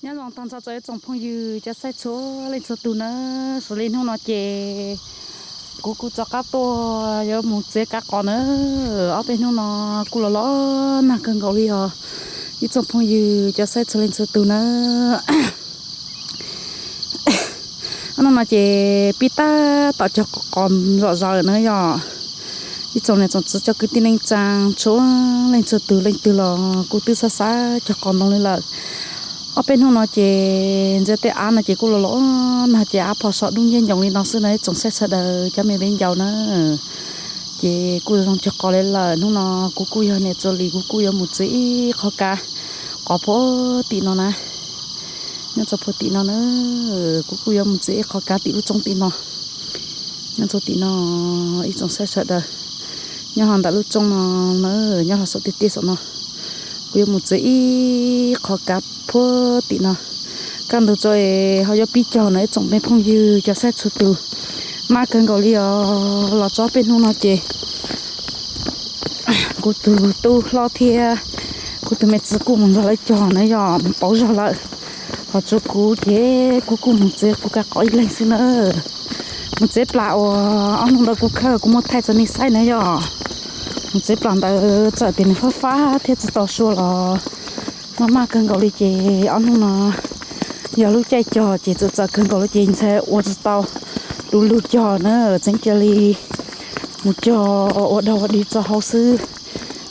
Nyob zoo tag nrho rau ib tsoom phooj ywg cov saib txhua leej txhua tus nawb. Xws li hnub no ces kuv kuj rov qab tuaj yuav mus txiav kav qos nawb. Ob peb hnub no kuj los los nag kawg nkaus li os, ib tsoom phooj ywg cov saib txhua leej txhua tus nawb. Ob hnub no ces pib tab tom cog qos zom zaws na yom. Ib tsoom niam tsoom txiv cov kwv tij neej tsaa txhua leej txhua tus, leej twg los kuj twb xav xav cog qos ntoo li lawm. Ob peb hnub no ces ntsia tej av no ces kuj los los nag ces av phom so dub nciab ncoos li no xwb na ib tsoom saib sawv daws cov me viv ncaus na. Ces kuj zoo cog qos li lawm. Hnub no kuv kuj yog niam Txuas Lis, kuv kuj yuav mus txiav ib qho kav qos puag tim no na. Nyob rau puag tim no na, kuv kuj yuav mus txiav ib qho kav tim lub roob tim no. Nyob rau tim no, ib tsoom saib sawv daws, nyob ho ntawm lub roob no na, nyob ho saum tiaj tiaj saum no, kuv yuav mus txiav ib qho kav puag tim no. Kaj ntug tso ho yuav pib cog na ib tsoom me phooj ywg cov saib txhua tus. Maj kawg nkaus li os, los txog peb hnub no ces kuv tus tub hlob thiab kuv tus me txiv kuj mus nrog lawv cog na yom, mus pauv zog lawm. Ho tshuav kuv ces kuv kuj mus txiav kuv kav qos ib leeg xwb na. Mus txiav plas uas ob hnub ntawd kuv khawb kuv muab thaij rau nej saib na yom. Mus txiav plas ntawd txawm tias nws fab fab thiab tsis tau sua los maj maj kawg nkaus li ces ob hnub no yog lub caij cog ces txawm txawm kawg nkaus li ces ntshai ua tsis tau du lug cog na, tseem cia li mus cog ua dog ua dig tso hauv xwb.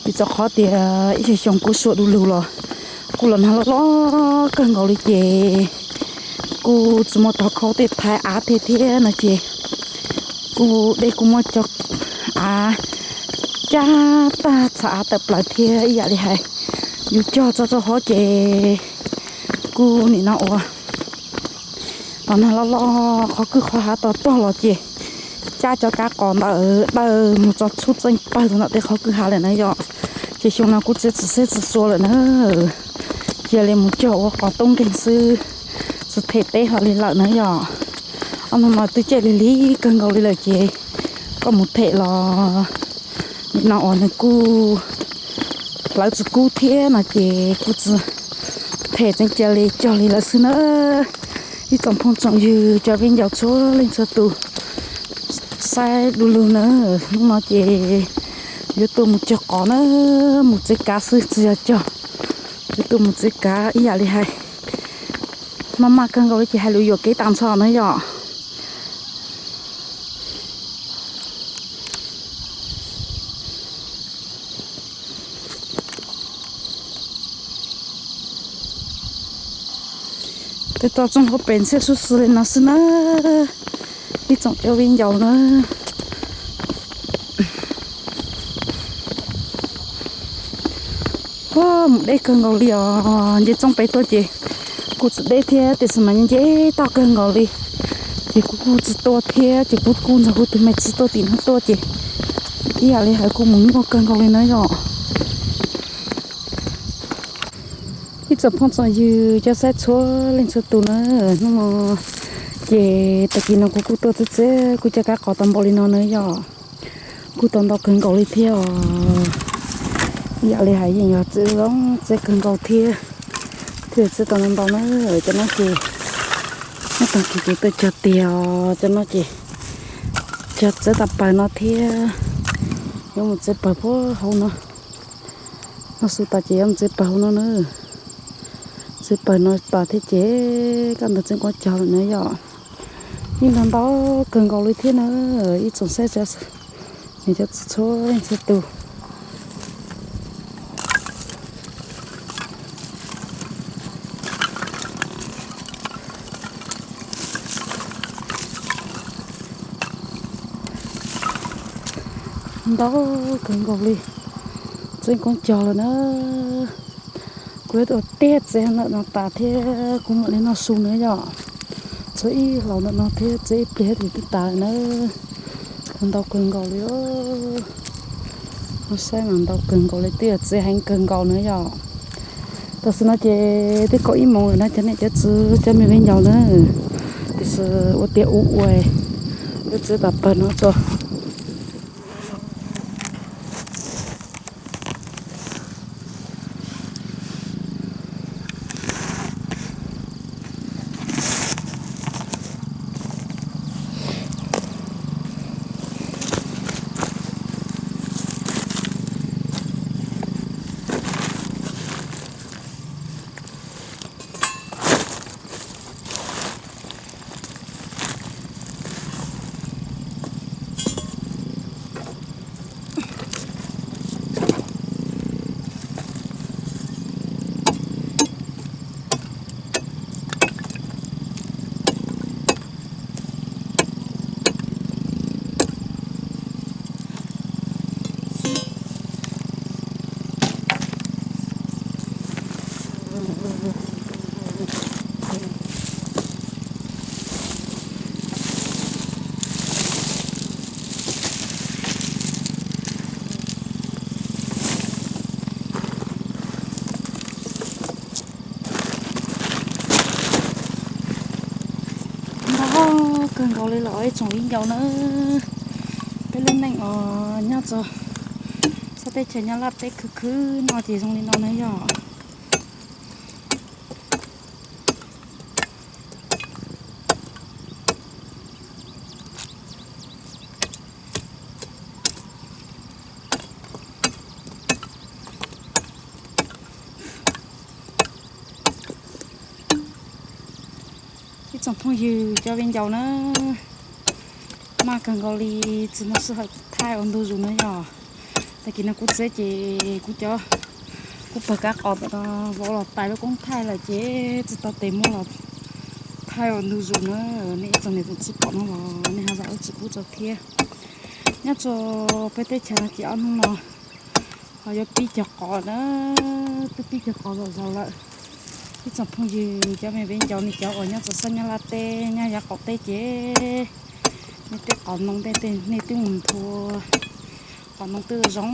Vim rau qhov tias ib xyoos xyoo kuv sua du lug los kuj los nag loj loj kawg nkaus li ces kuj tsis muaj tog khaub tej thaiv av tej thiab no ces kuj deb kuj muab cov av cab tag txhais av tawm plaws thiab ib yam li hais yus cog tso rau hauv ces kuj nim no ua los nag loj loj qhov kwj qhov hav tog tog los ces cab cov kav qos ntawd dawj mus tso txhub txeej pawg rau ntawm tej qhov kwj hav lawm na yom. Ces xyoo no kuv txiav tsis xeb tsis sua lawm na, cia li mus cog ua qos tub nkeeg xwb, tsis them teb hlo li lawm na yom. Ob hnub no twb caij lig lig kawg nkaus li lawm ces koj mus them los nim no uas nws kuj plawv tsis kub thiab no ces kuj tsis them, tseem cia li cog li lawm xwb na. Ib tsoom phooj tsoom ywg cov viv ncaus txhua leej txhua tus saib du lug na, hnub no ces yuav tuaj mus cog qos na, mus txiav kav xwb tsis yog cog, yuav tuaj mus txiav kav ib yam li hais maj maj kawg nkaus li ces hais lus yuam kev tag nrho na yom. Tej toj roob hauv pes ntxhiab sub xws li no xwb na, ib tsoom cov viv ncaus na. Mus deb kawg nkaus li os, nce roob pem tuaj ces kuj tsis deb thiab tiam sis mas nce toj kawg nkaus li ces kuv kuj tsis tuaj thiab ces kuv kuj nrog kuv tus me txiv tuaj tim no tuaj ces ib yam li hais kuj mus nyuaj kawg nkaus li na yom. Ib tsoom phooj tsoom ywg cov saib txhua leej txhua tus na, hnub no ces tag kis no kuv kuj tuaj txiav txiav kuv cov kav qos tau npaum li no na yom. Kuj tau ntau kawg nkaus li thiab os. Ib yam li hais yeej yog txiav zoo txiav kawg nkaus thiab, thiaj txiav tau ntau ntau na. Cov no ces nyob tag kis ces tuaj cog tiag, cov no ces cog txiav tas pawg no thiab, yuav mus txiav pawg puag hauv no. No xwb tas ces yuav mus txiav pawg hauv no na. Txiav pawg no tas thiab ces kaj ntug txij nkuaj cog lawm na yom. Yeej ntau ntau kawg nkaus li thiab na, ib tsoom saib, nws cov txhua leej txhua tus. Ntau kawg nkaus li, txij nkuaj cog lawm na. Kuv yuav ua tiag txiav ntawm no tas thiab kuv mam li noj su na yom. Txiav ib hlau ntawm no thiab txiav ib pliag thiab twb tas lawm na. Ntau kawg nkaus li os. Saib mas ntau kawg nkaus li, twb yog txiav heev kawg nkaus na yom. Tam sim no ces twb kaum ib moos lawm na cov niam cov txiv cov me viv ncaus na. Tiam sis ua tiag ua ua, twb txiav tas pawg no tso. Ntau kawg nkaus li los ib tsoom viv ncaus na, peb lub neej os nyob rau sab teb chaws Nyab Laj teb khwv khwv no ces zoo li no na yog. Ib tsoom phooj ywg cov viv ncaus na, maj kawg nkaus li, tsis muaj sij hawm thaij ua ntu zus na yog. Tag kis no kuv txiav ces kuv cov, kuv pawg kab qos ntawm no vov los tais lub koob thaij lawm ces tsis tau tes muag los thaij ua ntu zus na. Nej ib tsoom niam tsoom txiv pom no los nej ho zam lub txim pub rau thiab. Nyob rau peb teb chaws no ces ob hnub no ho yuav pib cog qos na, twb pib cog qos zom zaws lawm. Ib tsoom phooj ywg cov me viv ncaus nej cov uas nyob rau sab Nyab Laj teb nyob yav qaum teb ces nej tej qos ntoo tej nej twb mus nthua qos ntoo twb zoo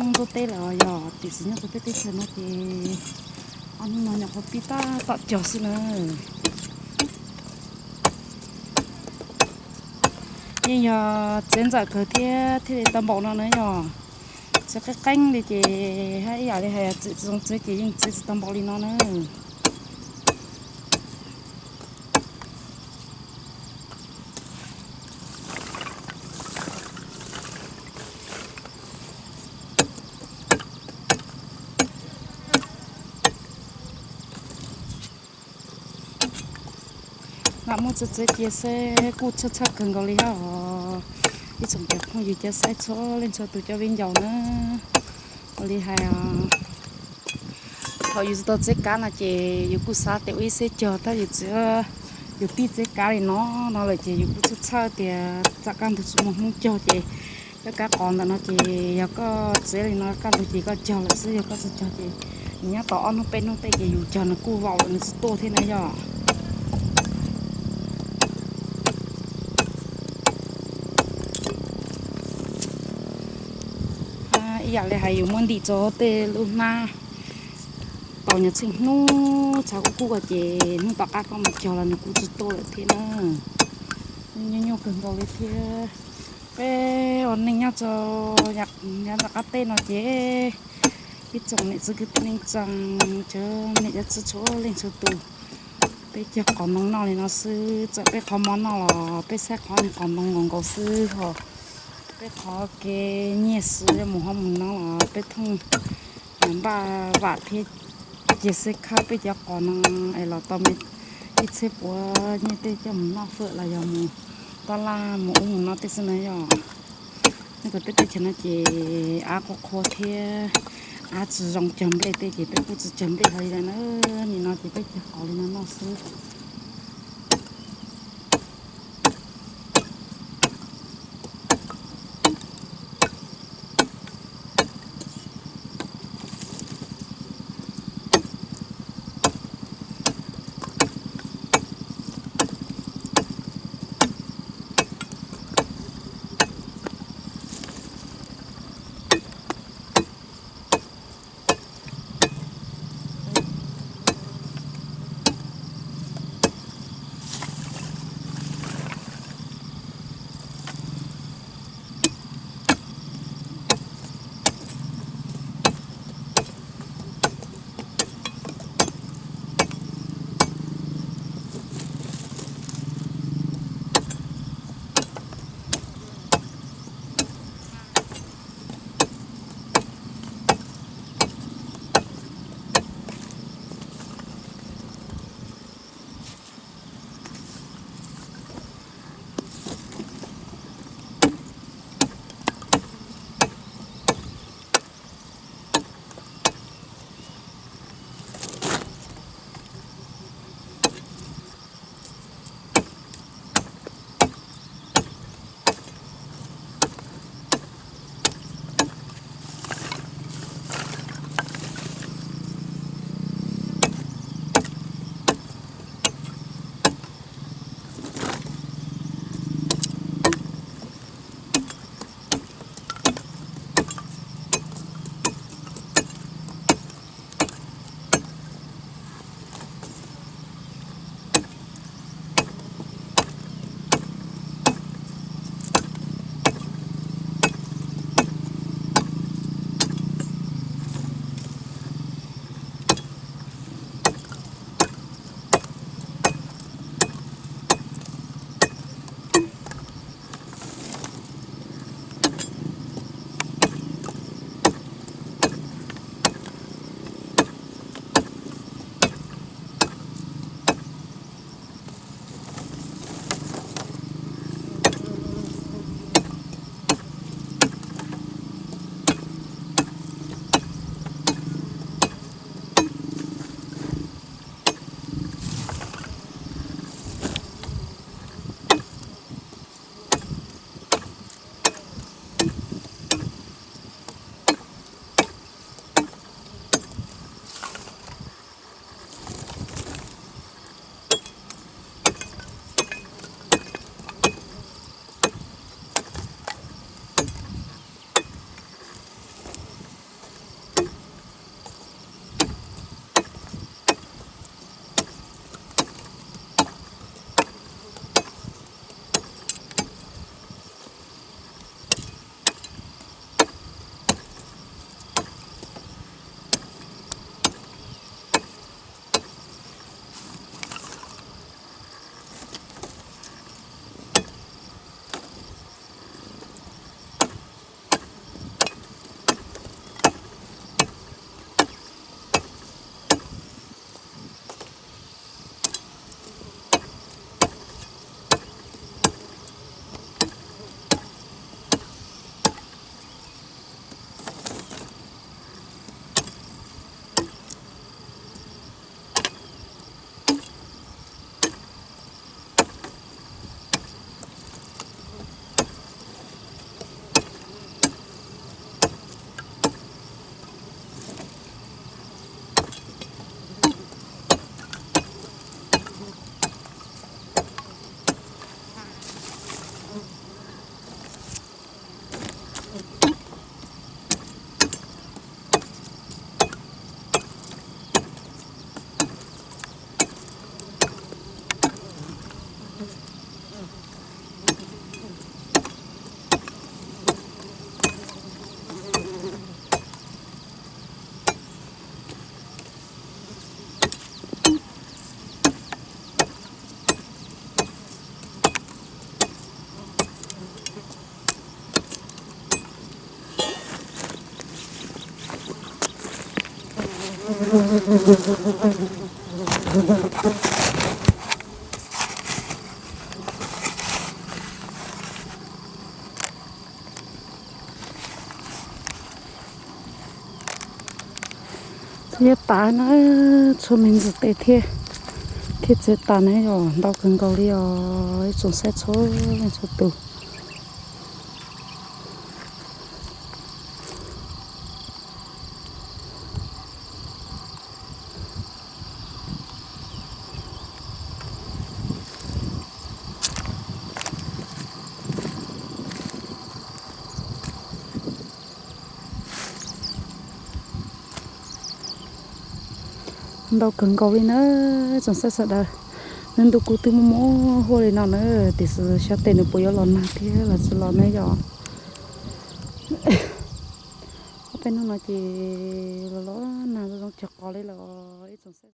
ntuj teb lawm os yog, tiam sis nyob rau peb teb chaws no ces ob hnub no nyuam qhuav pib tab tom cog xwb na. Yeej yog txiav ntxawm kawg thiab thiaj li tau npaum no na yog. Txiav qeeb qeeb li ces hab ib yam li hais txiav tsis zoo txiav ces yeej txiav tsis tau npaum li no na. Lam muab txiav txiav cia seb kuj txhawj txhawj kawg nkaus li hab os. Ib tsoom cov phooj ywg cov saib txhua leej txhua tus cov viv ncaus na, ua li hais thaum yus tsis tau txiav kav no ces yus kuj xav tias ua ib xeb cog tab yus txiav, yus pib txiav kav li no no lawm ces yus kuj txhawj txhawj tias tsam kaj ntug tsis muaj hnub cog ces cov kab qos ntawm no ces yog koj txiav li no kaj ntug ces koj cog lawm xwb, yog koj tsis cog ces nws nyob tau ob hnub peb hnub tej ces yus cog nws kuj vaum lawm nws tsis tuaj thiab na yog. Ib yam li hais yus muab ntim rau tej lub hnab tau nyuag tsheej hnub tshav kub kub ko ces hnub tom qab koj mus cog los nws kuj tsis tuaj lawm thiab na. Nyuaj nyuaj kawg nkaus li thiab. Peb ua neej nyob rau yav tom qab teb no ces ib tsoom niam txiv kwv tij neej tsaa, cov niam cov txiv txhua leej txhua tus, peb cog qos ntoo noj li no xwb. Txawm peb qhov mov noj los peb saib qhov niag qos ntoo nkaus nkaus xwb ho, peb qhov kev nyiaj xwb mus hov mus noj los peb thooj npaj vam thiab cia xeb khawb peb cov qos no es los tau me ib txhiab puav nyiaj tej coj mus noj fawm los yog mus taj laj mus ub mus no tej xwb na yog. Nyob rau peb teb chaws no ces av qhuav qhuav thiab av tsis zoo cog nplej tej ces peb kuj tsis cog nplej hlo li lawm na. Nim no ces peb cog qos li no noj xwb. Txhua yog tas na, txhua me ntsis tes thiab, thiab txiav tas na yom, ntau kawg nkaus li os, ib tsoom saib txhua leej txhua tus. Ntau kawg nkaus li na, tsoom saib sawv daws. Hnub ntuj kuj twb muaj muaj huab li no na, tiam sis xyov tej nws puas yuav los nag thiab los tsis los na yom. Ob peb hnub no ces los los nag zoo cog qos li los ib tsoom saib.